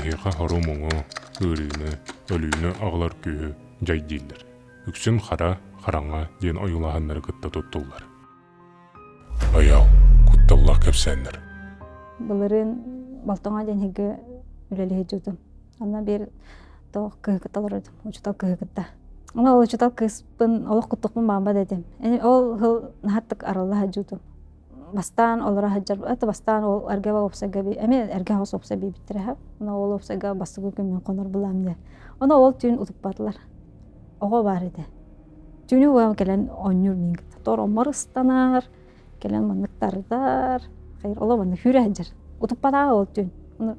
Киһиэхэ хору-муҥу, ыарыыны, өлүүнү аҕалар күүһү дьай дииллэр. Үксүн хара, хараҥа диэн ойуулааһыннары кытта туттуллар. Айаал, кутталлаах кэпсээннэр. Былырыын Болтоҥо диэн иһигэ үлэлиһи дьутум. Онно биир тоох кыһы кытта олорордум, учуутал кыһы кытта. Онно ол учуутал кыыспын олох куттукпун баамбат этим. Ол хыл наһаттык арылла дьутум. Бастаан олоро сылдьар, это бастаан ол эргэ уопсайга эмиэ эргэ хос уопсай биэрбиттэрэ. Ону ол уопсайга бастакы күммүн хонор булаам диэн. Ону ол түүн утуппатылар. Оҕо баар этэ. Түүнү уйан кэлэн оонньуур миин кытта. Тороммор ыстанар, кэлэн маннык тардар, хайыр оло маннык сүүрэ сылдьар. Утуппатаҕа ол түүн. Ону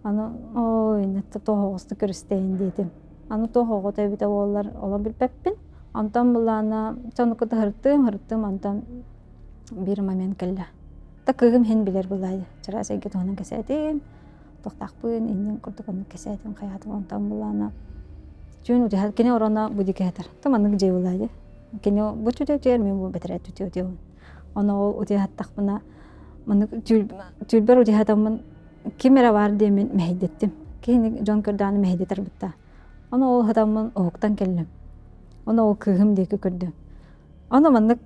аны ой иннэтэ тоһоҕосто көрүстэйин диэтим. Аны туох оҕото эбитэ буоллар оло билбэппин. Онтон былаана сонуку һыртыым, һыртыым онтон биир момент кэллэ. Та кыыһым иһин билэр былаайы. Чараас эйгэ туһунан кэсээтим. Тохтаахпын, иннин курдук оннук кэсээтим, хайаатым онтон былаана түүн утуйар кини ороно бу диэки сытар. Та маннык дьиэ былаайы. Кини бу түтэ утуйар, мин бу бэтэрээ түтэ утуйабын. Ону ол утуйа саттахпына маннык түүл түүлбэр утуйа ким эрэ баар диэммин мэһэйдэттим. Киһини дьон көрдөҕүнэ мэһэйдэтэр бытта. Ону ол сытаммын уһуктан кэллим. Ону ол кыыһым диэки көрдүм. Ону маннык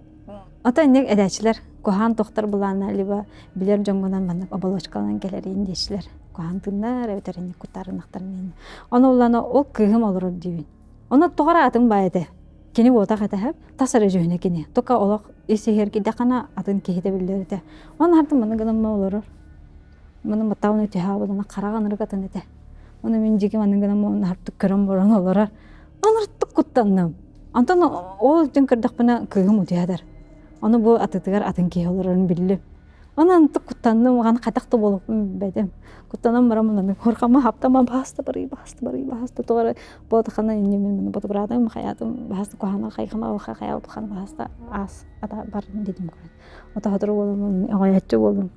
ата инник этээччилэр куһаан тохтор былаана либо билэр дьоҥҥунан маннык оболочкаланан кэлэриин диэччилэр. Куһаан тыыннар эбэтэр инник куттаарынахтарын иһин. Ону уллана ол кыыһым олорор диибин. Ону тоҕо эрэ атын баай этэ. Кини уотах этэһэп, тас эрэ дьүһүнэ кини. Тока олох ис иһэр кидэххинэ атын киһитэ биллэр этэ. Ону хартым маны гынамма олорор. Маны матааны түһээ хараҕа ынырык атын этэ. Ону мин дьиги маны гынамма хартык көрөн баран олорор. Ынырыктык куттанным. Онтон ол өттүн көрдөхпүнэ кыыһым утуйар. Ону бу атытыгар атын киһи олорорун биллим. Онон ынтык куттанным, уган хайдах да буолуохпун билбэтим. Куттанан баран мунаны хорхама хаптама бааста барый, бааста барый, бааста тоҕо буотахана инньэ мин ботугураатым, хайаатым, бааста куһаана хайхама хайа бахан бааста аас ата бар дедим көрөн. Ото хотору буолум, оҕояччы буолум.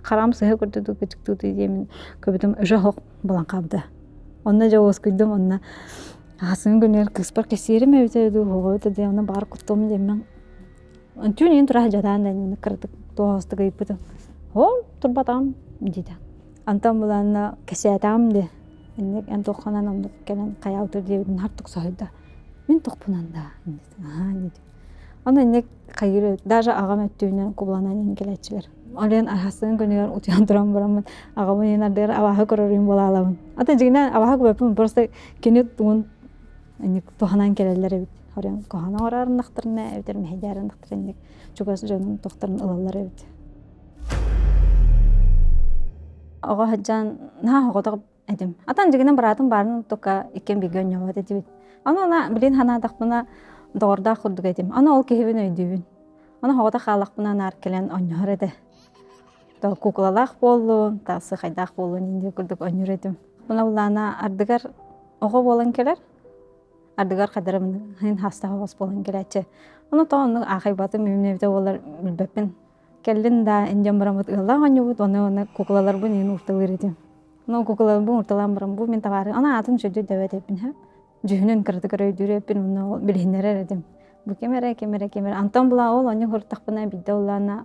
Харам сыһа көрдүдү кычыктыты диэмин көбүтүм уже хох булан хаалбыта. Онно дьэ уоскуйдум, онно Аһасын күнүгэр кыыспар кэсиэрим эбитэ дуу, оҕо эбитэ дуу, онно баар куттуом диэммин түүн иһин тура сылдьатаан да иннинэ кыратык туоһастык ыйыппытым. Оо, турбатаҕым диэтэ. Антон булаанна кэсээтэҕим дии. Инник эн туохханан оннук кэлэн хайаабытыр диэбитин хартык соһуйда. Мин тохпунан да аһаа диэтим. Ону инник хайыыр даже аҕам өттүнэн кубуланан иһин кэлээччилэр. Ол иһин аһасын күнүгэр утуйан туран бараммын аҕабын иһин ардыгар абааһы көрөрүм буолаалабын. Ата дьиҥинэн абааһы көрбөппүн просто кини тугун инник туһанан кэлэллэр эбит. Хорен куһаҕан оҥороруннахтарына эбэтэр мэһэйдээриннахтарына инник чугас дьонун тохторун ылаллар эбит. Оҕо сылдьан наһаа оҕотох этим. Атан дьигинэн быраатым баарын только иккиэн бииргэ оонньообот этибит. Аны она билин санаатахпына доҕордоох курдук этим. Аны ол киһибин өйдүүбүн. Аны оҕото хааллахпына наар кэлэн оонньоһор этэ. То куклалаах буоллун, тасы хайдаах буоллун инди курдук оонньуур этим. Мына улаана ардыгар оҕо буолан кэлэр, ардыгар хадарым хин хастаах оҕос буолан кэлээччи. Ону то оннук аахайбатым үүнэбитэ буолар билбэппин. Кэллин да индиан бараммыт ыаллаах оонньуубут, оны оны куклаларбын иһин уурталыыр этим. Ну куклаларбын уурталаан баран бу мин табаары ана аатын үчүгэй дэбэт эппин һэ. Дьүһүнүн кыратык эрэ өйдүүр эппин уонна ол билиһиннэрэр этим. Бу ким эрэ, ким эрэ, ким эрэ. Антон була ол оонньуу хуртахпына биирдэ улаана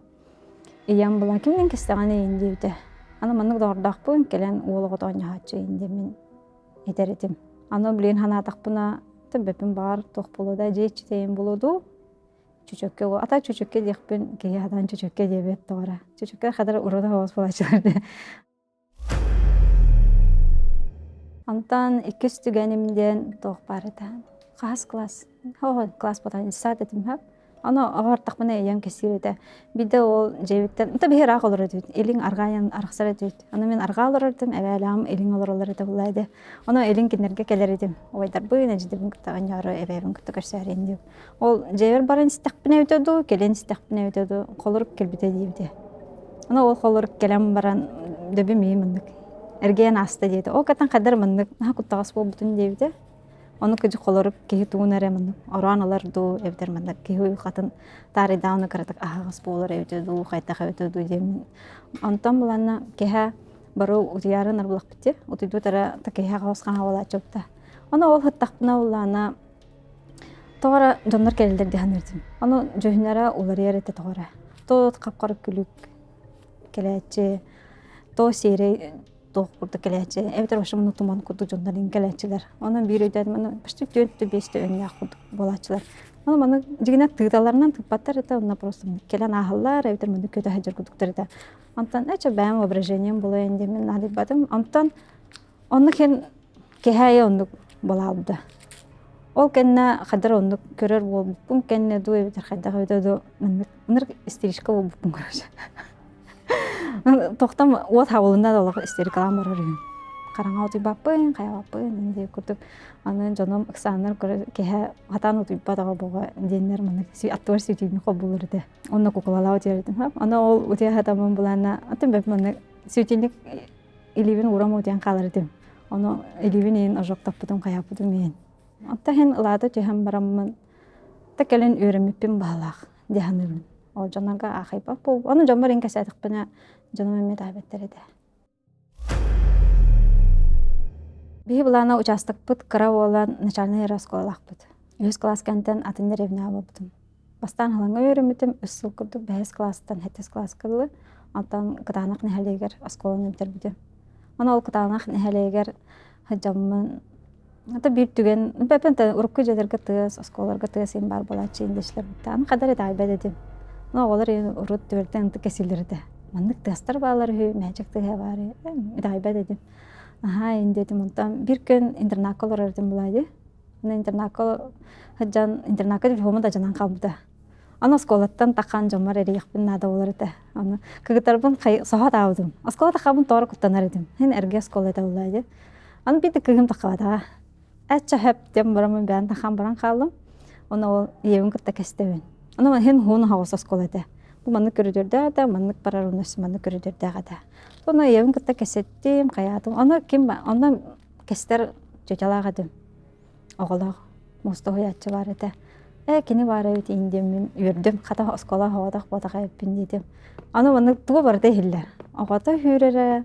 ийэм була кимнин кистэҕин иин диэбитэ. Аны маннык доҕордоохпун кэлэн уол оҕото оонньоһооччу иин диэммин этэр этим. Аны билигин санаатахпына бэппин баҕар туох буолуо да дьиэ иччитэйин буолуо дуу Чөчөккө ата чөчөккө диэхпин киһи хатан чөчөккө диэбэт тоҕора. Чөчөккө хатар урут оҕус буолааччылар дии. Онтон иккис түгэним диэн туох баар этэ. Хаһыс класс? Оҕо класс потом саат этим һап. Ону оҕортахпына ийэм кэсиир этэ. Биирдэ ол дьиэбиттэн, та биһи ыраах олорор этибит. Илин арҕаайан арахсар этибит. Аны мин арҕаа олорор этим, эбээлээҕим илин олороллор этэ буллаа этэ. Ону илин кинилэргэ кэлэр этим. Убайдарбын, эдьиийдэрбин кытта оонньоору, эбээбин кытта көрсөөрүн диэн. Ол дьиэбэр баран истэхпинэ эбитэ дуу, кэлэн истэхпинэ эбитэ дуу, холорук кэлбитэ диэбитэ. Аны ол холорук кэлэн баран дөбүм ии маннык эргийэн ааста диэтэ. Ол кэтэн хайдар маннык наһаа куттаҕас буолбутун диэбитэ. Ону кыдьы холорук киһи тугун эрэ маннык ороон ылар дуу, эбэтэр маннык киһи уйулҕатын таарыйдаҕына кыратык аһаҕас буолар эбитэ дуу, хайдах эбитэ дуу диэммин. Онтон буланна киһи бары утуйаарын арбылахпыт дии. Утуйбут эрэ киһи хаҕыс хаҥа буолааччыбыта. Ону ол сыттахпына улаана Тоҕо эрэ дьоннор кэлэллэр дии саныырдым. Ону дьүһүннэрэ уларыйар этэ тоҕо эрэ. Тот хап-хара күлүк кэлээччи, то сиэрэй туох курдук кэлээччи эбэтэр вообще муну туман курдук дьоннор иҥ кэлээччилэр. Онон биир өйдөөтүм аны почти түөрт биэстэ өҥнөөх курдук буолааччылар. Ону маны дьиҥинэн тыыталарынан тыыппаттар этэ, онно просто кэлэн ааһаллар эбэтэр маны көтө сылдьар курдуктар этэ. Онтон эчэ бэйэм воображением буолайын диэммин наадыйбатым. Онтон оннук иһин киһи оннук буолаабыта. Ол кэннэ хайдах оннук көрөр буолбуппун кэннэ дуу эбэтэр хайдах эбитэ дуу маннык ынырык истеричка буолбуппун короче. Тохтом уот хабылына да олох истерикалаан барар үһүм. Хараҥа утуйбаппын, хайабаппын диэн курдук. Аны дьонум ыксааннар киһи хатаан утуйбат аҕа буоҕа диэннэр маннык аттыбар сүүтүүнү холбуулар этэ. Онно кукулалаа утуйар этим. Аны ол утуйа сатаммын булаана атын бэп маннык сүүтүүнүк илиибин уурам утуйан хаалар этим. Ону илиибин иин ожоктоппутум, хайааппытым иин. Онто иһин ылаата түһэн бараммын та кэлин үөрэммиппин баһылаах дии саныыбын. Ол дьоннорго аахайбат буолбут. Ону дьоммор иҥ кэсээтэхпинэ дьонум эмиэ таайбаттар этэ. Биһи былаана учаастакпыт кыра буолан начальнай эрэ оскуолалаахпыт. Үһүс кылаас кэнтэн атын дэриэбинэҕэ буолбутум. Бастаан Халаҥҥа үөрэммитим, үс сыл курдук бэһис кылаастан сэттис кылааска дылы. Онтон Кытаанах нэһилиэгэр оскуоланы бүтэрбитим. Ону ол Кытаанах нэһилиэгэр сылдьаммын Это биир түгэн, бэпэн урукку дьиэлэргэ тыас, оскуолаларга тыас иһин баар буолааччы индиэчилэр аны хадары итэҕэйбэт этим. Но оҕолор урут түбэлтэн ынтык кэсиилэр этэ. Маннык тыастар баалар үһү, мээчик тыаһа баар итэҕэйбэт этим. Аһаа индиэтим онтон биир күн интернакка олорор этим булаайы. Аны интернакка сылдьан интернакка телефоммун да дьанан хаалбыта. Аны оскуолаттан таххан дьоммор эрийэхпин наада буолар этэ. Аны кыргыттарбын соһо таабытым. Оскуола таххабын тоҕо куттанар этим. Һин эргэ оскуола этэ буоллаа дии. Аны биирдэ кыыһым таххабатаҕа. Эччэ хөп диэн бараммын бэйэм таххан баран хааллым. Ону ол ийэбин кытта кэстэбин. Аны һин хуун аһаҕас оскуола этэ. Бу маннык көрүдүөрдээх этэ, маннык барар онно маннык көрүдүөрдээх этэ. Ону ийэбин кытта кэсэттим, хайаатым. Ону ким онно кэстэр тетялаах этим. Оҕолоох муоста уһуйааччы баар этэ. Ээ, кини баар эбит иин диэммин үөрдүм. Хата оскуола оҕотох буотах эбиппин диэтим. Аны маннык тугу барыта иһиллэр. Оҕото сүүрэрэ,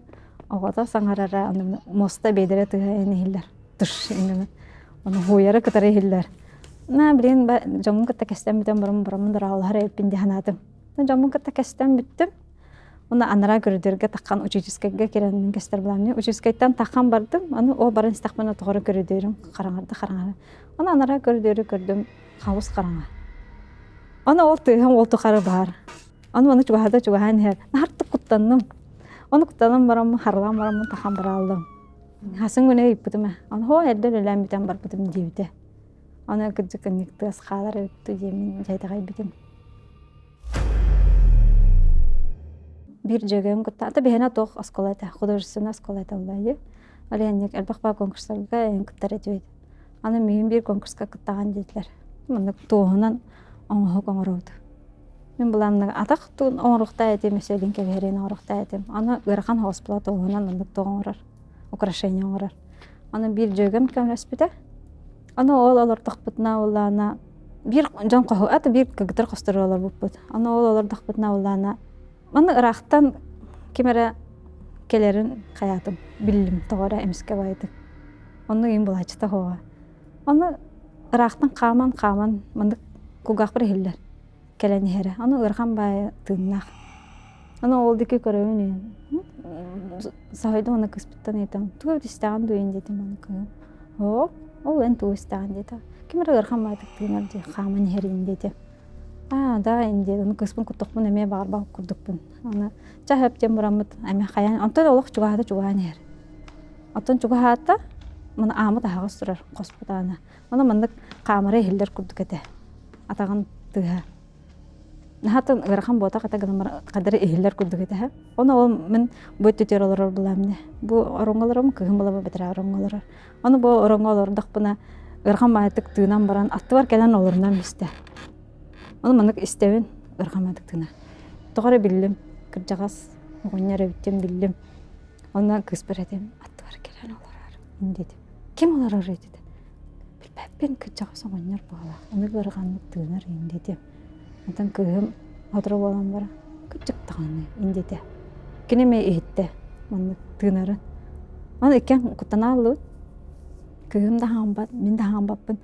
оҕото саҥарара, аны муоста биэдэрэ тыаһа эн иһиллэр. Тыш иннинэ. Ону һууйара кытары иһиллэр. На, блин, дьоммун кытта кэстэн бүтэн баран бараммын дороолоһор эбиппин дии санаатым. Дьоммун кытта кэстэн бүттүм. Уонна анараа көрүдүөргэ таххан учительскайга киирэн кэстэр буламмын. Учительскайтан таххан бардым. Аны ол баран истэхпинэ тоҕо көрүдүөрүм хараҥарда хараҥара. Аны анараа көрүдүөрү көрдүм хаус хараҥа. Аны ол тыаһым ол тухары баар. Аны аны чугаһата чугаһаан иһэр. Наһартык куттанным. Ону куттанан бараммын, харылаан бараммын тахан барааллым. Хасын күнэ ыйыппытым ээ. Аны хоо эрдэ үлэлээн бүтэн барбытым диэбитэ. Аны кырдьык ынник тыас хаалар эбит диэммин дьайдаҕайбытым. Биир дьүөгэм кытта ата биһиэнэ туох оскуола этэ, художественнай оскуола этэ буоллаа дии. Ол иһин элбэх баар конкурстарга эҥин кыттар этибит. Аны миигин биир конкурска кыттаҕын диэтилэр. Маннык туоһунан оҥоһук оҥоробут. Мин былаанныга атах туун оҥоруохтаах этим, өссө илин кэбиһэрин оҥоруохтаах этим. Аны ыарахан соҕус була туоһунан маннык туох оҥорор, украшение оҥорор. Аны биир дьүөгэм көмөлөспүтэ. Аны ол олордохпутуна буоллаҕына биир дьон хоһу аты биир кыргыттар хостору олорбуппут. Аны ол олордохпутуна буоллаҕына манна ыраахтан ким эрэ кэлэрин хайаатым биллим тоҕо эрэ эмискэ баайдык. Онно иин булааччыта суоҕа. Аны ыраахтан хааман хааман маннык кулгаахпар иһиллэр кэлэн иһэрэ. Аны ыарахан баайы тыыннаах. Аны ол диэки көрөбүн соһуйдум уонна кыыспыттан ыйытам тугу эбит истэҕин дуу диэтим аны кыыһым оо ол эн тугу истэҕин диэтэ ким эрэ ыарахан баайдык тыынар дии хааман иһэрин диэтэ аа да ин диэт аны кыыспын куттахпын эмиэ баҕарбат курдукпун аны чэ сөп диэн бараммыт эмиэ хайаан онтон олох чугаһаата чугаһаан иһэр оттон чугаһаата маны ааммыт аһаҕас турар хоспут аана Ону маннык хаамара иһиллэр курдук этэ. Атаҕын тыаһа. Наһаатын ыарахан буотах этэ гынан баран хадары иһиллэр курдук этэ. Ону ол мин бу өттүтүгэр олорор булаамне. Бу ороҥҥо олором, кыһын булаба бэтэрээ ороҥҥо олорор. Ону бу ороҥҥо олордохпуна ыарахан баайытык тыынан баран аттыбар кэлэн олорунан истэ. Ону маннык истэбин ыарахан баайытык тыына. Тоҕо эрэ биллим, кырдьаҕас оҕонньор эбиттин биллим. Онно кыыспар этим аттыбар кэлэн олорор диэтим. Ким олорор диэтэ. Билбэппин кырдьаҕас оҕонньор быһыылаах. Ону ыараханнык тыынар иин диэтим. Онтон кыыһым сотору буолан баран кырдьык даҕаны ин диэтэ. Кини эмиэ иһиттэ маннык тыынарын. Аны иккиэн куттана ааллыбыт. Кыыһым да хаампат, мин да хаампаппын.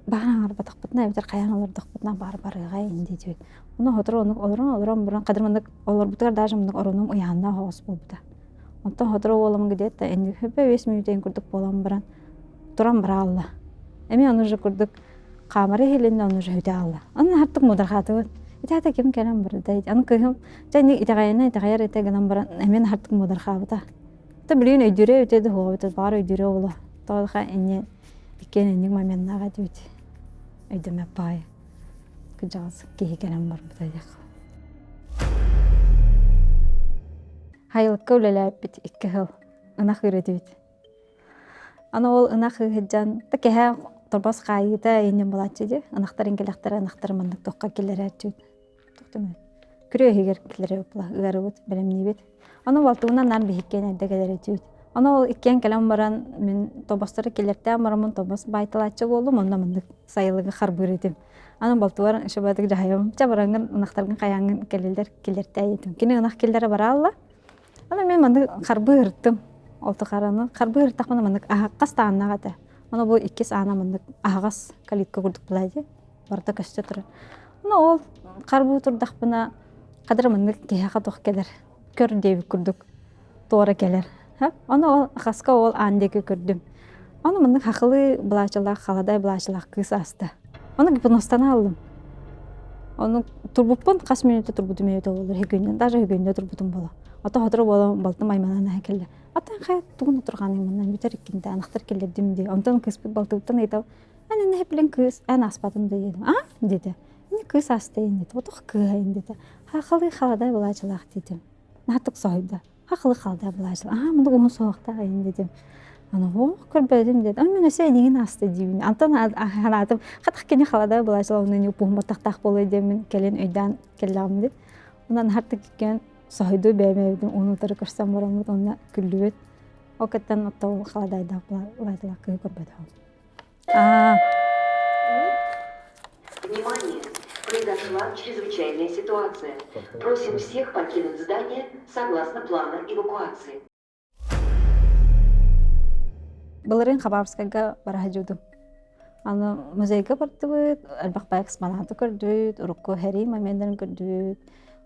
Баҕар аҥарбатахпытына эбэтэр хайаан олордохпутуна баар барыаҕа ин диэтибит. Ону сотору оннук олорон олорон баран хадыр маннык олорбутугар даже маннык оронум ыйааннаах оҕус буолбута. Онтон сотору уолум где-то инники 5 мүнүүтэ курдук буолан баран туран бараалла. Эмиэ ону уже курдук хаамара иһилиннэ ону уже бүтэ аалла. Аны хартык мудархаатыбыт. Ити ким кэлэн барда. Аны кыыһым дьэ ини итэҕэйэнэ итэҕэйэр этэ гынан баран эмиэ хартык мудархаабыта. Та билигин өйдүүрэ үтэ да хуоҕа баҕар өйдүүрэ буолуо. Тоҕо инньэ иккиэн инник моменнаах этибит. Өйдөмөт баҕайы. Кырдьаҕас киһи кэлэн барбыта диэх. Хайылыкка үлэлээбиппит 2 сыл. Ынах ыыр этибит. Аны ол ынах ыыһыдьан та кэһэ торбос хаайыыта иннин булааччы дии. Ынахтарын кэлэхтэрэ ынахтары маннык тохха киллэрээччибит. Тохтумай. Күрүө иһигэр киллэрэ ыарыбыт, бэлэмниибит. Ону балтыбынан наар биһиккиэн эрдэ кэлэр этибит. Ону ол иккиэн кэлэн баран мин тобостору киллэртээн бараммын тобос баайталааччы буоллум, онно маннык сайылыгы харбыыр этим. Аны балтыбар шыбатык дьаһайым. Чэ бараҥҥын ынахтаргын хайааҥҥын кэлэллэр киллэртээ этим. Кини ынах киллэрэ бараалла. Аны мин маннык харбыы ырыттым. Ол тухараны харбыы ырыттахпына маннык аһаҕас тааннаах этэ. Ону бу иккис аана маннык аһаҕас калитка курдук буолаа дии. Барыта көстө турар. Ону ол харбыы турдахпына хадыр маннык киһиэхэ туох кэлэр көр диэбит курдук туора кэлэр. Ону ол хаска ол аан диэки көрдүм. Ону маннык хахылыы былаачалаах халадай былаачалаах кыыс ааста. Ону гипностан ааллым. Ону турбуппун хас мүнүүтэ турбутум эбитэ буоллар үһүгүннэн даже үһүгүннэ турбутум буолуо. Ото сотору буолан балтым айманан аһа кэллэ. Атын хайа тугун утурҕаный манна бүтэр иккинтэ анахтар киллэрдим дии. Онтон кыыспыт балтыбыттан ыйытабын эн иннэ билэн кыыс эн ааспатым да диэтим. А диэтэ. Инни кыыс ааста диэтэ. Отох кыыһа диэтэ. Хахалыы халадай былаачалаах диэтим. Наһаа соһуйда. Хахылы халда былаачыл. Аа муну уһун суохтаах ин дедим. Аны ох көрбөтүм дед. Ан мен өсө энигин аста диибин. Антон ханаатым хатах кини халада былаачыл онно ни упуһун баттахтаах буолуой диэммин кэлин өйдөөн кэллэҕим дит. Онон хартык иккиэн соһуйду бэйэм уун утары көрсөн бараммыт онно күллүбүт. Ол кэттэн отто халадайдаах былаачылаах кыһы көрбөтөҕүм. Аа. Внимание! Произошла чрезвычайная ситуация. Просим всех покинуть здание согласно плана эвакуации. Былырыын Хабаровскайга бара сылдьыбытым. Аны музейга бардыбыт, элбэх баай экспонаты көрдүбүт, урукку сэрии моменнарын көрдүбүт.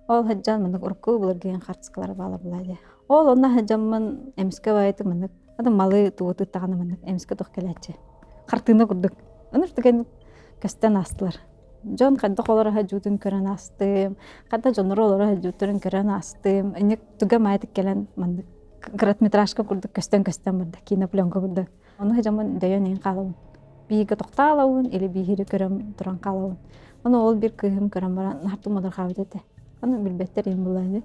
Ол сылдьан маннык урукку былыргы хартыскалар баалар буолаа дии. Ол онно сылдьаммын эмискэ баайытык маннык аты малы тугу тыыттаҕына маннык эмискэ туох кэлээччи. Хартыына курдук. Ыныр түгэн көстөн аастылар. Дьон хайдах олоро сылдьыбытын көрөн аастым, хайдах дьоннору олоро сылдьыбыттарын көрөн аастым. Инник туга маайытык кэлэн маннык короткометражка курдук көстөн-көстөн барда, кинопленка курдук. Ону сылдьаммын дөйөн иһин хаалабын. Бииргэ тохтоолобун или бииһири көрөн туран хаалабын. Ону ол биир кыыһым көрөн баран наһаа модурҕаабыт этэ. Ону билбэттэр иһин булла ини.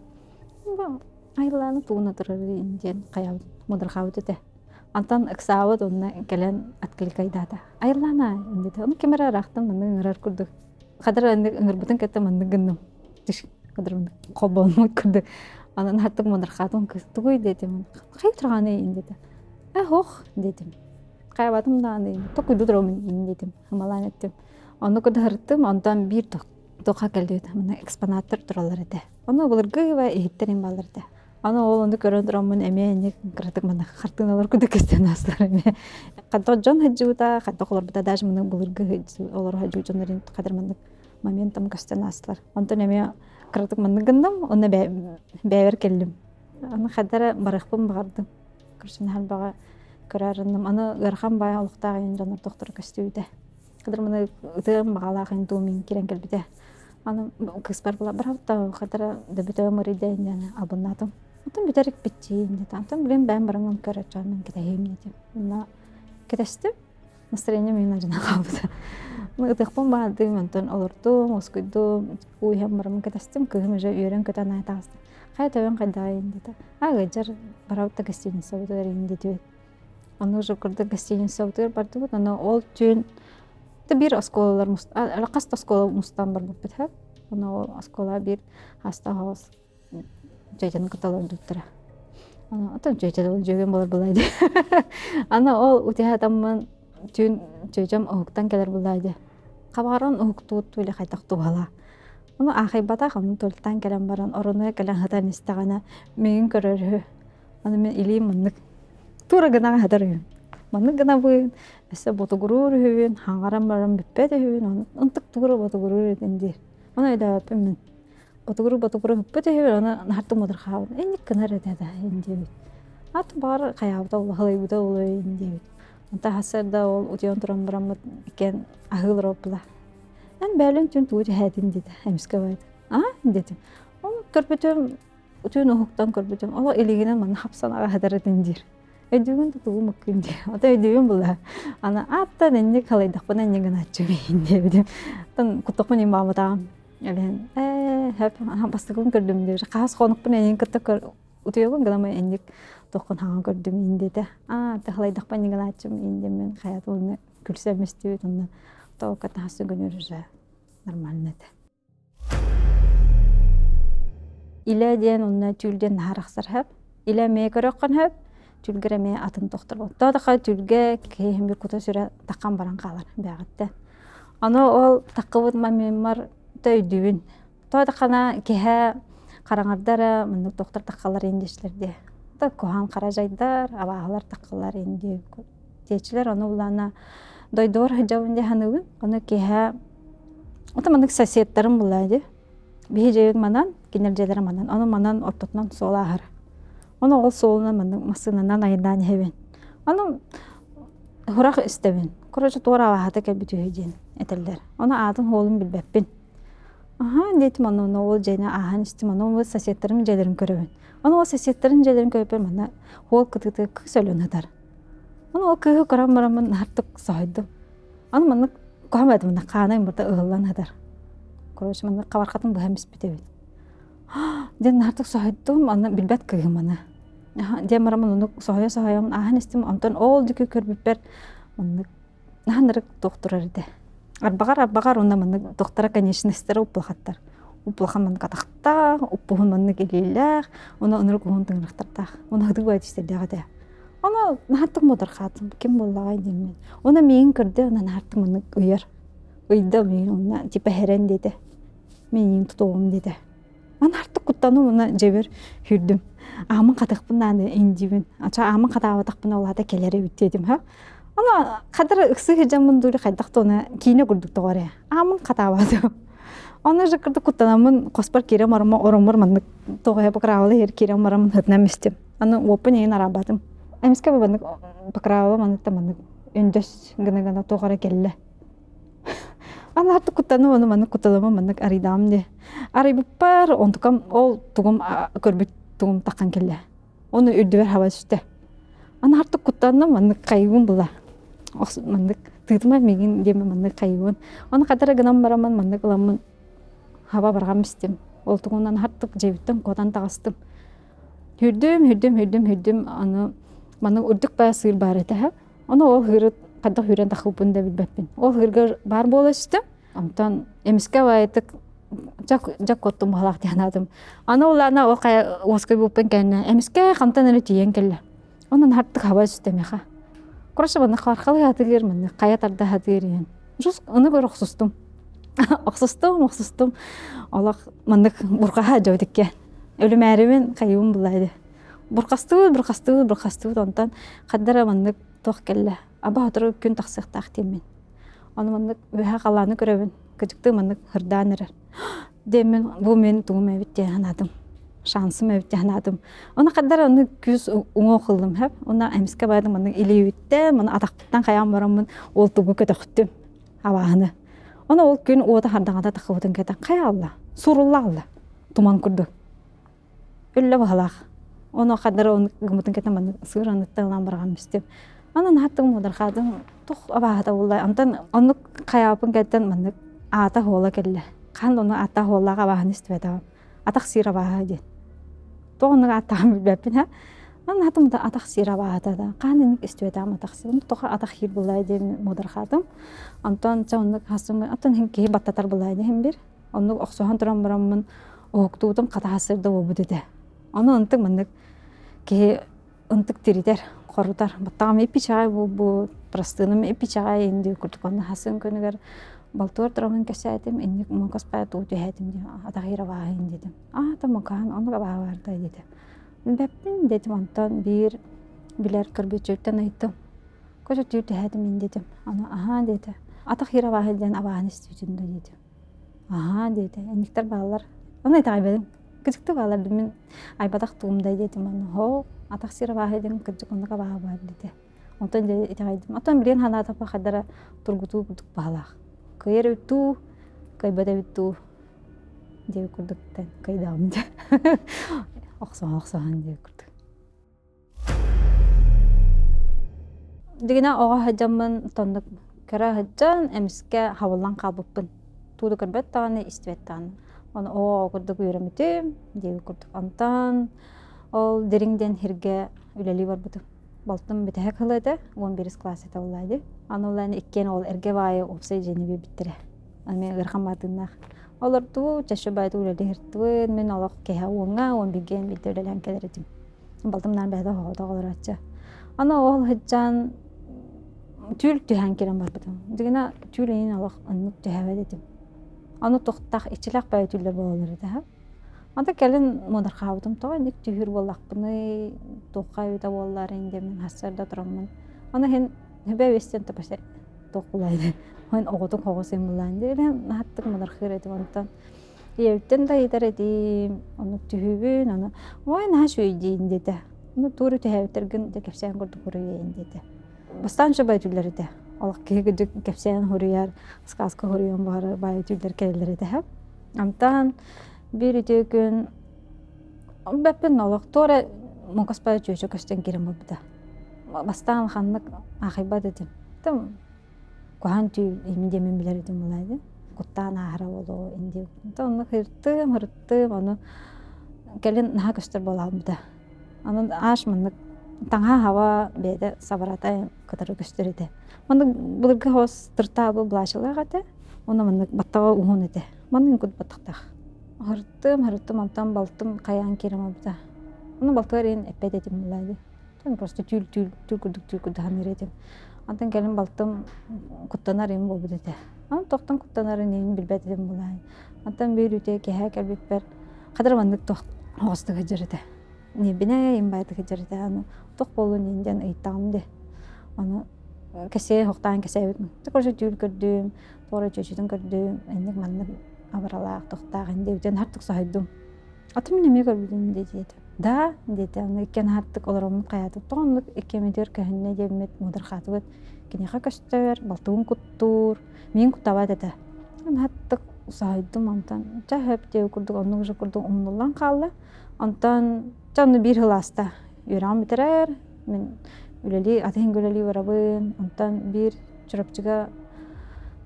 Айыллааны тууна турар диэн хайабыт модурҕаабыт этэ. Антон ыксаабыт уонна кэлэн откликайдаата. Айыллаана диэтэ. Ону ким эрэ ыраахтан маннык ыҥырар курдук. Хадыр аннык ыҥырбытын кытта маннык гынным. Хадыр маннык холбоонмут курдук. Анан хаттык модурҕаатым кыыс тугуй диэтим. Хайа турҕаный диэтэ. Э ох диэтим. Хайабатым даҕаны токуйду турамын диэтим. Ымалаан эттим. Онно кыдаһырыттым, онтон биир тоха кэлбит мына экспонаттар тураллар этэ. Ону былыргы иһиттэр им баалар этэ. Аны ол ону көрөн тураммын эмиэ инник кыратык мана хартыыналар курдук көстөн аастылар эмиэ. Хайдах дьон сылдьыбыта, хайдах олорбута даже маны былыргы олоро сылдьыбыт дьоннорун хадыр маннык моментом көстөн аастылар. Онтон эмиэ кыратык маннык гынным, онно бэйэбэр кэллим. Аны хайдара барыахпын баҕардым. Көрсөн халбаҕа көрөр Аны ыарахан баай олохтоох иһин дьоннор тохторо көстүбүтэ. Кыдыр маны ытыам баҕалаах иһин туум киирэн кэлбитэ. Аны кыыспар була барабыта хатара дөбүтөм ырыйда инньэ албыннаатым. Отон бүтэр икпитчиин диэтэ. Антон билин бэйэм бараҥҥын көрө мен кэтэһиим диэтим. Онно кэтэстим. Настроение мин алдьана хаалбыта. Ытыахпын баҕардым, онтон олордум, уоскуйдум, уу иһэн бараммын кэтэстим. Кыыһым уже үөрэн-көтөн аайы таҕыста. Хайа төбөҥ хайдаҕый диэтэ. А ыалдьар барабыт да гостиницабытыгар иһин диэтибит. Ону уже курдук гостиницабытыгар бардыбыт. Ону ол түүн биир оскуолалар хас да оскуола мустан барбыппыт һэ. Ону ол оскуола биир хаста оһоҕос дьүөтэн кытта олордубуттара. Оттон дьүөтэ дьүөгэм буолар буолаа дии. Аны ол утуйа түүн дьүөдьэм уһуктан кэлэр буолаа дии. Хабаран уһуктуут или хайдах туһалаа. Ону аахайбатах, ону туалеттан кэлэн баран оронуга кэлэн сытан истэҕинэ миигин көрөр үһү. Аны мин илиим маннык тура гына сытар үһүм. Маннык гынабын, өссө ботугуруур үһүбүн, хаҥаран баран бүппэт үһүбүн, ынтык тугура ботугуруур этим диир. Ону өйдөөбөппүн мин. Ботугуру ботугуру бүппэт үһүбүн, ону наһаа модурхаабын. Инник гынар этэ да диэбит. Ат баҕар хайаабыта улахалайбыта улуйун диэбит. Онтон сарсыарда ол утуйан туран бараммыт иккиэн аһыы олороппула. Эн бээлин түн тугу түһээтин диэтэ эмискэ баайда. А диэтим. Ол көрбүтүм утуйан уһуктан көрбүтүм олох илиигинэн манна хапсан аҕаһытар этин диир. Өйдүүгүн да тугу мыккын диир. Ото өйдүүбүн була. Аны ааттан инник халайдахпына инник гынааччы бэйин диэбитим. Оттон куттахпын им бааматаҕым. Эбээн ээ хөп бастакыбын көрдүм диир. Хаас хонукпун эйигин кытта утуйабын гынама инник тоххун хаҥа көрдүм ин диэтэ. Аа тахалайдахпын инник гынааччым ин диэммин хайат уонна күлсэм истибит онно тоокка тахасы гөнөр уже нормально этэ. Илэ диэн онно түүл диэн наһаа арахсар хөп. Илэ эмиэ көрөххөн хөп, түлгэр эмиэ атын тохтор. Тоҕо да түлгэ киһи бир кута сүрэ таххан баран хаалар бэҕэттэ. Аны ол таккыбыт маммар өйдүүбүн. Тоҕо да хана киһэ хараҥарда эрэ маннык доктор таххалар индиэчилэр диэ. Да куһаан хара дьайдар, абааһылар таххалар индиэ диэчилэр ону булаана дойдубар сылдьабын дии саныыбын. Ону киэһэ ото маннык соседтарым булаа дии. Биһи дьиэбит манан, кинилэр дьиэлэрэ манан. Ону манан ортотунан суол ааһар. Ону ол суолунан маннык массыынанан айаннаан иһэбин. Ону сурах истэбин. Короче, туора абааһыта кэлбит үһү диэн этэллэр. Ону аатын суолун билбэппин. Аһаа диэтим ону ону ол дьиэни ааһан истим ону ол соседтарым дьиэлэрин көрөбүн. Ону ол соседтарын дьиэлэрин көрбөр манна уол кытыытыгар кыыс өлөн сытар. Ону ол кыыһы көрөн бараммын наһартык соһуйдум. Аны маннык куһаҕан этим маннык хаана ымырда ыһыллан сытар. Короче маннык хабархатын быһан испит эбит. Диэн наһартык соһуйдум, аны билбэт кыыһым аны. Диэн бараммын оннук соһуйа-соһуйаммын ааһан истим, онтон ол диэки көрбүппэр маннык наһаа ынырык туох турар этэ. Арбаҕар арбаҕар уонна маннык туохтара конечностара уплахаттар. Уплахан маннык атахтаах, уппуһун маннык илиилээх, уонна ынырык уһун тыҥырахтардаах. Уонна ытык баайы тистэрдээх этэ. Ону наһааттык муодарҕаатым, ким буоллаҕай диэммин. Уонна миигин көрдө, уонна наһааттык маннык ыйар. Ыйда миигин уонна типа хэрэн диэтэ. Мин эйигин тутуоҕум диэтэ. Ман артык куттаным уонна дьэбэр сүүрдүм. Аамын хатыахпын даҕаны индиибин. Ача аамын хатаабатахпына ол аата кэлэр эбит диэтим ха. Аны хадара ыксыы сылдьаммын дуу хайдах да оны киинэ курдук тоҕо эрэ. Аамын хатаабатым. Оны же курдук куттанаммын хоспор киирэн бараммын ороммор маннык тоҕо эрэ покровала иһэр киирэн бараммын сытынан истим. Аны уоппун эйин араабатым. Эмискэ маннык покровала маннык да маннык өндөс гына-гына туох эрэ кэллэ. Анаартык куттаным ону маннык кутталымы маннык арыйдаҕым дии. Арыйбыппар онтукам ол тугум көрбүт тугум таххан кэллэ. Ону үрдүбэр хаба түстэ. Анаартык куттанным маннык хайыбын була. Маннык тыытыма миигин диэмэ маннык хайыбын. Ону хатара гынан бараммын маннык ыламмын хаба барҕам истим. Ол тугунан хартык дьиэбиттэн куотан таҕыстым. Хүрдүм, хүрдүм, хүрдүм, хүрдүм аны маннык үрдүк баа сыыр баар этэ. Ону ол ыыры хайдах үүрэн таххыппын да билбэппин. Ол ыырга баар буола түстүм. Онтон эмискэ баайытык дьэ куоттум баһылаах диэн аатым. Аны улаана ол хайа уоскуйбуппун кэннэ эмискэ хантан эрэ тиийэн кэллэ. Онон хартык хаба түстэ миэхэ. Короче, манна хархалыы хатыыр, манна хайа тарда хатыыр иһин. Жус аны көр охсустум. Охсустум, охсустум. Олох маннык бурҕаһа дьобитикке. Өлүмээрибин хайыбын буллайды. Бурҕастыбыт, бурҕастыбыт, бурҕастыбыт онтон хардара маннык туох кэллэ, аба сотору күн тахсыахтаах диэммин. Ону маннык үөһэ халлааны көрөбүн, кыдьыктыы маннык ырдаан эрэр. Диэммин бу мин тугум эбит диэн санаатым. Шансым эбит диэн санаатым. Ону хардара ону күүс уҥуох ыллым хэп. Уонна эмискэ баайдым маннык илиибиттэн, маны атахпыттан хайаан бараммын ол тугу көтөхтүм абааһыны. Ону ол күн уота хардаҥата таххыбытын кэтэн хайа алла, сурулла алла туман курдук. Үллэ баһылаах. Ону хадара оны гыммытын кэтэн маннык сыыр аныттан ылан бараҕан истим. Анан хаттыгым муодархаатым тух абааһыта буолла. Онтон оннук хайааппын кэттэн маннык аата хуола кэллэ. Хаһан да ону ааттаах хуоллаах абааһыны истибэтэҕим. Атах сиир абааһы диэн. Тоҕо оннук ааттааҕын билбэппин ха. Анан хатым да атах сиир абааһыта да. Хаһан инник истибэтэҕим атах сиир. Тоҕо атах сиир буоллай диэн муодархаатым. Онтон чэ оннук хасым оттон иһин киһи баттатар буоллай диэн бир. Оннук охсуһан туран бараммын уһуктуутум хатаһа сырда буолбут этэ. Ону ынтык маннык киһи ынтык тиритэр, хорутар. Баттаҕым иппичэҕэй буолбут, простыным иппичэҕэй инди курдук онно хасын күнүгэр балтыбар тураммын кэпсээтим, инник муҥкаспайа туу түһээтим диэн атах абааһын диэтим. Аа, мукаан оннук абааһы баардай диэтим. Билбэппин диэтим, онтон биир билэр көрбүөччүбүттэн ыйыттым. Көтө түүр түһээтим мин диэтим. Аны аһаа диэтэ. Атах абааһы диэн абааһыны истибитим да диэтим. Аһаа диэтэ, инниктэр бааллар. Ону итэҕэйбэтим. Кычыкты бааллар мин айбатах тугум да диэтим аны. Һоо. Атах сир абааһы диэн кырдьык оннук абааһы баар диэтэ. Онтон дьэ итэҕэйдим. Оттон билигин санаатахпа хардара тургутуу курдук баһылаах. Кыайар эбит дуу, кыайбат эбит дуу диэбит курдук кыайдаҕым дьэ. Охсоһон охсоһон диэбит курдук. Дигинэ оҕо сылдьаммын тоннук кыра сылдьан эмискэ хабыллан хаалбыппын. Туу да көрбөт даҕаны, истибэт даҕаны. Ону оо курдук үөрэммитим диэбит курдук. Онтон ол Дириҥ диэн сиргэ үлэлии барбытым. Балтым бүтэһик сыла этэ, 11 класс этэ буоллаа дии. Аны ол иккиэн ол эргэ баайы уопсай дьиэни биэрбиттэрэ. Эмиэ ыарахан баатыыннаах. Олордуу, чаще баайы үлэлии сырыттыбын. Мин олох киһи уоҥҥа, уон бииргэ биирдэ үлэлээн кэлэр этим. Балтым наан бэйэтэ оһоҕото олорооччу. Аны ол сылдьан түүл түһээн киирэн барбытым. Дигинэ түүл иһин олох оннук түһээбэт этим. Аны туохтаах иччилээх бэйэ түүллэр буолаллар этэ. Аны кэлин муодархаабытым тоҕо инник түһүүр буоллахпыный, туохха эбитэ буоллар диэммин сарсыарда тураммын. Аны иһин Хүбэ үөстэн топосе туох булаайды. Хойн оҕотун хоҕус им булаан диэн наһаттык муодархыыр этим онтон Ийэбиттэн да ыйытар этим, оннук түһүүбүн, ону ой наһаа үчүгэй диин диэтэ. Ону туору түһээбиттэргин дьэ кэпсээн курдук суруйайын диэтэ. Бастаан үчүгэй түүллэр этэ. Олох киһи кырдьык кэпсээн суруйар, сказка суруйан баҕарар баайы түүллэр кэлэллэр этэ. Онтон биир үтүө күн бэппин олох туора муҥкаспай чүөчэ көстөн киирэн барбыта. Бастаан ханнык аахайбат этим. Куһаҕан түүл ини диэмин билэр этим буолаа куттаан ааһара буолуо ини диэбит. Онно ырыттым, ырыттым, ону кэлин наһаа көстөр буолаабыта. Онон ааш маннык таҥаһа хаба бэйэтэ сабарата кытары көстөр этэ. Маннык былыргы хос тыртаабы былаачылаах этэ. Уонна маннык баттаҕа уһун этэ. Маннык кут баттахтаах. Ырыттым, ырыттым, онтон балтым хайаан киирэн барбыта. Ону балтыбар иһин эппэт этим буолаа дии. Просто түүл түүл түүл курдук түүл курдук саныыр этим. Онтон кэлин балтым куттанар им буолбут этэ. Аны тохтон куттанарын иһин билбэт этим булаан. Онтон биир үтүө киэһэ кэлбиппэр хатыр маннык туох оҕустук сылдьар этэ. Ньиэбинэ им баайдык сылдьар этэ. Аны туох буоллун иһин диэн ыйыттаҕым дии. Аны кэсиэ хохтаан кэсээбит. Короче түүл көрдүм, туора чүөчүтүн көрдүм, инник маннык абаралаах, тохтаах ин диэбитин хартык соһуйдум. Аты мин эмиэ көрбүтүм диэтэ. Да диэтэ. Аны иккиэн аһартык олороммут хайаатык тоҕо оннук иккиэммитигэр көһүннэ диэммит муодархаатыбыт. Киниэхэ көстөр, балтыбын куттуур, миин куттаабат этэ. Аһаттык соһуйдум онтон чэ сөп диэбит курдук оннук уже курдук умнуллан хаалла. Онтон чэ онно биир сыл ааста. Үөрэҕим бүтэрэр, мин үлэлии, атын үлэлии барабын. Онтон биир Чурапчыга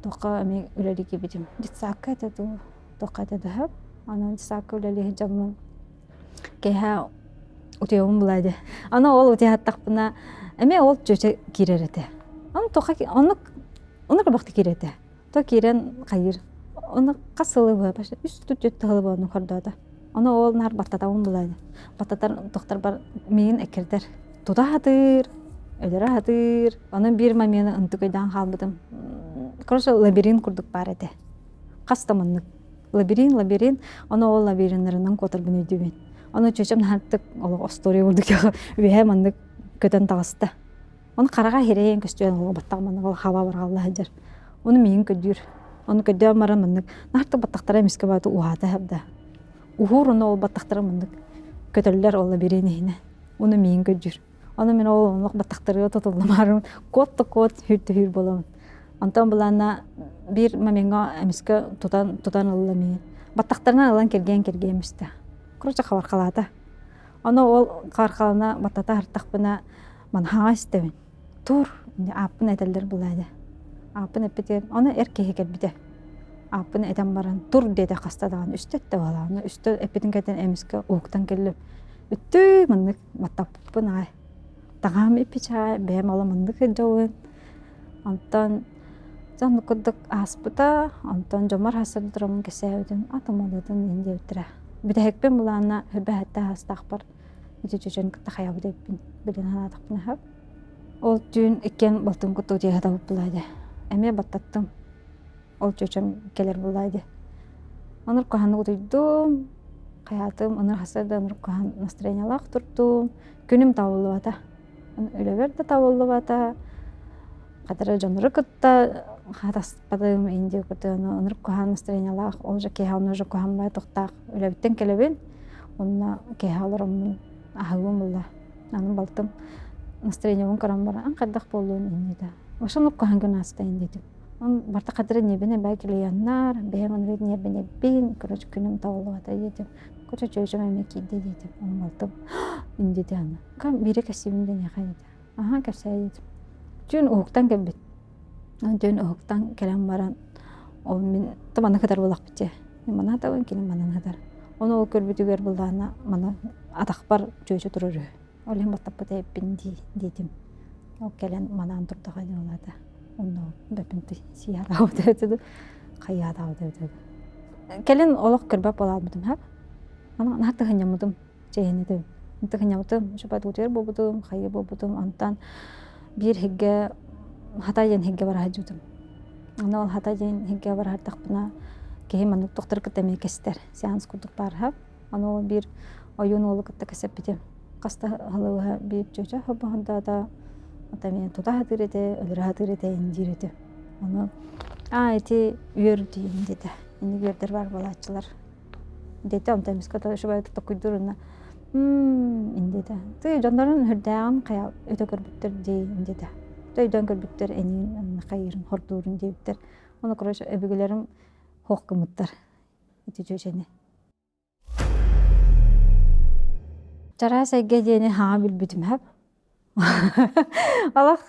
туохха эмиэ үлэлии киирбитим. Детсадка этэ дуу, туохха этэ да Онон детсадка үлэлии сылдьаммын киэһэ утуйабын булаа дии. Аны ол утуйаттахпына эмиэ ол чүөчэ киирэр этэ. Ону туохха оннук оннук элбэхтик киирэр этэ. То киирэн хайыыр. Ону хас сылы быһа үс түөрт сылы быһа оннук хордоото. Ону ол наар баттатабын булаа дии. Баттатар тохторбор миигин эккирдэр. Тута сатыыр, өлөрө сатыыр. Ону биир момены ынтык өйдөөн хаалбытым. Короче, лабиринт курдук баар этэ. Хас да маннык лабиринт, лабиринт. Ону ол лабириннарынан куотарбын өйдүүбүн. Ону чүөчэм наһааттык олох остуоруйа курдук үөһэ маннык көтөн таҕыста. Ону хараҕа иһирэйэн көстүөн ол баттах маннык ол хаба барҕалла сылдьар. Ону миигин көрдүүр. Ону көрдөөн баран маннык наһааттык баттахтара эмискэ бааты уһаата сабда. Уһуур ону ол баттахтара маннык көтөллөр ол лабиринт иһинэ. Ону миигин көрдүүр. Ону мин ол оннук баттахтарыгар тутуллумаарым куот да куот хүүр да хүүр буолабын. Онтон былаана биир момеҥҥа эмискэ тутан тутан ылла миигин. Баттахтарынан ылан киргиэн киргиэн түстэ. Короче хабархалаата. Ону ол хабархалана баттата аһартахпына манхаҕа истэбин. Тур ааппын этэллэр булаада. Ааппын эппитигэр ону эр киһи кэлбитэ. Ааппын этэн баран тур диэтэ хаста даҕаны үстэ эттэ буолаҕына үстэ эппитин кэнниттэн эмискэ уһуктан кэллим. Үттүү маннык баттаппыппын аҕай. Таҥаһым иппичэҕэ бэйэм олом оннук сылдьабын. Онтон дьэ оннук курдук ааспыта. Онтон дьоммор сарсыарда тураммын кэпсээбитим атым олуотун иһин диэбиттэрэ. Бүтэһикпин былаанна үрбэһэтте аастаахпар ити чөчөн кытта хайабыт эбиппин билин санаатахпына сөп. Ол түүн иккиэн балтым кытта утуйа сатабыт буолаа дии. Эмиэ баттаттым. Ол чөчөм кэлэр буолаа дии. Онор куһаҕаннык утуйдум, хайаатым, онор сарсыарда онор куһаҕан настроениелаах турдум. Күнүм табыллыбата. Үлэбэр да табыллыбата. Хатара дьоннору кытта хатаспатым, индия кытта онор куһаҕан настроениелаах, ол же киэһэ онно уже куһаҕан баҕайы тохтоох үлэбиттэн кэлэбин. Онно киэһэ олороммун аһыыбын булла. Аны балтым настроениебын көрөн баран хайдах буоллун иннитэ. Ошонук хаһан күн ааста диэтим. Он барта хатыры ньиэбин эбээ клиеннар, бэйэм оннук ньиэбинэбин, короче күнүм табыллыбата диэтим. Короче чүөчэм эмиэ киирдэ диэтим. Ону балтым индите аны. Кам биирэ кэсиибин диэниэхэ диэтэ. Аха кэпсээ диэтим. Түүн уһуктан кэлбит. Түүн уһуктан кэлэн баран ол мин таманы кытар буолахпыт дии. Мана табын кини манан хатар. Ону ол көрбүтүгэр былаана маны атахпар чүөчэ турар үһү. Ол иһин баттаппыт эбиппин дии диэтим. Ол кэлэн манаан турдаҕа дии улаата. Онно бэппин сиһаатаабыт эбитэ хайаатаабыт эбитэ Кэлин олох көрбөт буолаабытым хап. Аны наһаа тыһынньаммытым чэйинэтим. Тыһынньаммытым, шапатутер буолбутум, хайы буолбутум. Онтон биир хиггэ хата диэн хиггэ бара сылдьыбытым. Аны ол хата диэн хиггэ бара сырдахпына киһи маннык тохтор кытта эмиэ кэстэр. Сеанс курдук баар хап. Аны ол биир ойуун уолу кытта кэсэппитим. Хаста халыыһа биир чүөчэ хоббоһонтоото ата эмиэ тута сатыыр этэ, өлөрө сатыыр этэ диир этэ. Ону аа ити үөр диэн диэтэ. Инник үөрдэр баар буолааччылар диэтэ. Онтон эмискэ шубайы токуйдуур уонна диэтэ. Тыы дьоннорун үрдээҕин хайа өтө көрбүттэр дии диэтэ. Өйдөөн көрбүттэр эниин хайыырын хордуурун диэбиттэр. Ону короче өбүгэлэрим хоох гыммыттар ити чүөчэни. Чараас эйгэ диэни хаҥа билбитим сөп. Олох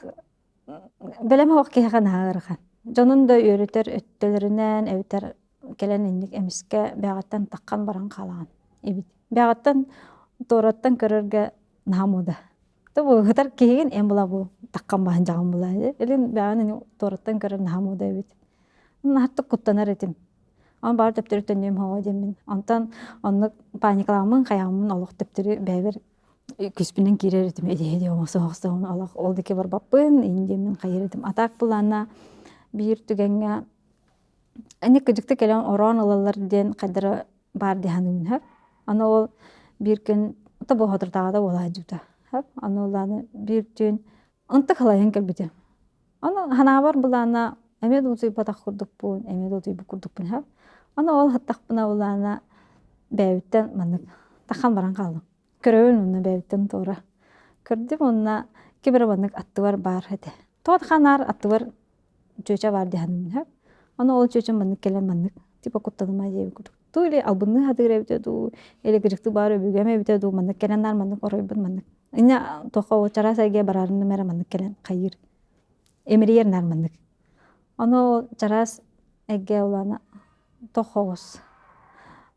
бэлэм оһох киһиэхэ наһаа ыарахан. Дьонун да үөрэтэр өттөлөрүнэн эбэтэр кэлэн инник эмискэ бэҕэттэн таххан баран хаалаҕын эбит. Бэҕэттэн туораттан көрөргө наһаа муода. Бу ыһытар киһигин эн була бу таххан баһын дьаҕын була. Илин бэҕэн ини туораттан көрөр наһаа муода эбит. Наһаттык куттанар этим. Аны баар төптөрү төннүөм оҕо диэммин. Онтон оннук паникалааммын, хайааммын олох төптөрү бэйэбэр күспүнэн киирэр этим эдиһи оҥосо олох ол диэки барбаппын ин диэммин хайыр этим. А так былаана биир түгэҥҥэ ини кыдьыкты кэлэн ороон ылаллар диэн хайдара баар дии саныыбын сөп. Аны ол биир күн тобоһотуртаҕата буолаадьыта. Сөп. Аны улааны биир түүн Онто халайан кэлбитим. Аны ханаабар былаана эмиэ да утуйбатах курдукпун, эмиэ да утуйбут курдукпун сөп. Аны ол хаттахпына былаана бэйэбиттэн маннык тахан баран хааллым. Көрөбүн уонна бэйэбиттэн туора. Көрдүм уонна ким эрэ маннык аттыбар баар этэ. Тоҕо ханаар аттыбар чүөчэ баар дии саныыбын сөп. Аны ол чүөчэм маннык кэлэн маннык типа куттаныма диэбит курдук. Туу или албынныы сатыыр эбитэ дуу, или кырдьыктыы баар өбүгэм эбитэ дуу, маннык кэлэн наар маннык оройбун маннык Инньэ туохха чараас эйгэ бараарынным эрэ маннык кэлэн хайыыр. Эмирийэр наар маннык. Ону ол чараас эйгэ улаана тохоҕус.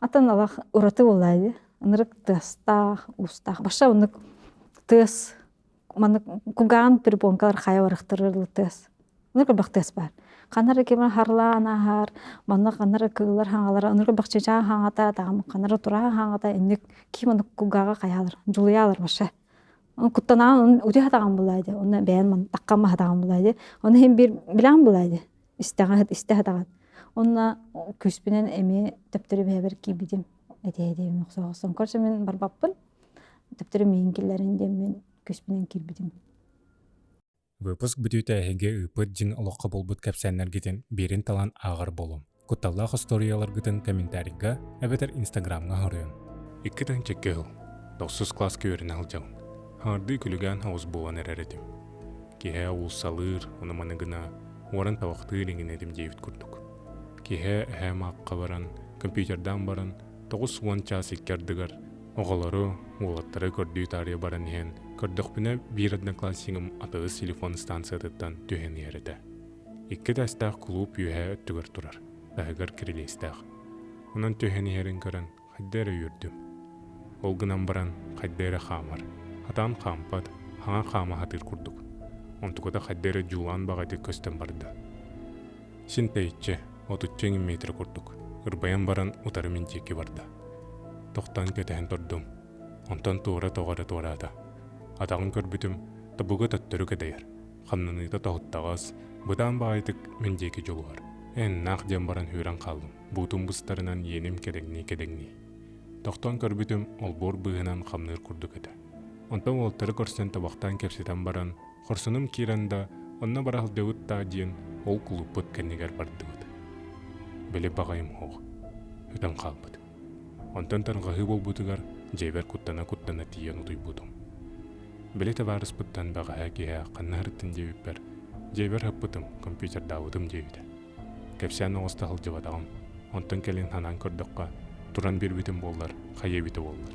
Атын алах ураты буоллаа дии. Ынырык тыастаах, уустаах. Баша оннук тыас маннык кугаан перепонкалар хайа барахтарыр тыас. Оннук элбэх тыас баар. Ханна эрэ ким харлаан ааһар, манна ханна эрэ кыыллар хаҥалара, оннук элбэх чычаа хаҥата, таҕам ханна эрэ тураах хаҥата, инник ким оннук кулгааҕа хайаалар, дьулуйаалар вообще. Куттанаан утуйа сатаҕан булаа дии, онно бэйэн таххан сатаҕан булаа дии. Ону иһин биир билэҕин булаа дии, истэҕин истэ сатаҕын. Онно күүспүнэн эмиэ төптөрү бэйэбэр киирбитим этиһэ охсоохсон. Короче мин барбаппын, төптөрү миигин киллэрин диэммин күүспүнэн киирбитим. Выпуск бүтүүтэ эһиги ыыппыт дьиҥ олоххо буолбут кэпсээннэргитин биирин талан ааҕар буолуҥ. Кутталлаах остуоруйаларгытын комментарийга эбэтэр инстаграмҥа хоруйуҥ. Икки тыһыынча сыл тохсус кылааска үөрэнэ сылдьабын. Хаҥардыы күлүгээн оҕус буолан эрэр этим. Киэһэ уулуссалыыр, ону-маны гына, уоран табахтыыр иҥин этим диэбит курдук. Киэһэ эһээм аахха баран, компьютердаан баран, 90 чаас икки ардыгар Оҕолору, уолаттары көрдүү таарыйа баран иһэн, көрдөхпүнэ биир одноклассникым атыыс телефон станциятыттан түһэн иһэр этэ. Икки этээстээх кулууп үөһээ өттүгэр турар, таһыгар кирилиэстээх. Онон түһэн иһэрин көрөн хайда эрэ үөрдүм. Ол гынан баран хайда эрэ хаамар, хатаан хаампат, хаҥа хаама сатыыр курдук. Онтуката хайда эрэ дьулаан баҕайытык көстөн барда. Син тэйиччи, отучча эҥин метр курдук, ырбайан баран утары мин диэки барда. Тохтоон кэтэһэн турдум. Онтон туора тоҕо эрэ туораата. Атаҕын көрбүтүм, тобуга төттөрү кэдэйэр, хамнаныыта тоһуттаҕас, бытаан баҕайытык мин диэки дьулуһар. Эн наах диэн баран үүрэн хааллым, буутум быстарынан иэним кэдэҥнии-кэдэҥнии. Тохтоон көрбүтүм, олбуор быыһынан хамныыр курдук этэ. Онтон уолтары көрсөн табахтаан кэпсэтэн баран, Хорсунум киирэн да, онно бара сылдьабыт даа диэн ол кулууппут кэннигэр бардыбыт. Били баҕайым суох, өтөн хаалбыт. Онтон тарҕаһыы буолбутугар дьиэбэр куттана-куттана тиийэн утуйбутум. Били табаарыспыттан бэҕэһээ киэһэ ханна сырыттын диэбиппэр, дьиэбэр сыппытым, компьютердаабытым диэбитэ. Кэпсээн оҥосто сылдьыбатаҕым. Онтон кэлин санаан көрдөххө, туран биэрбитим буоллар, хайа эбитэ буоллар.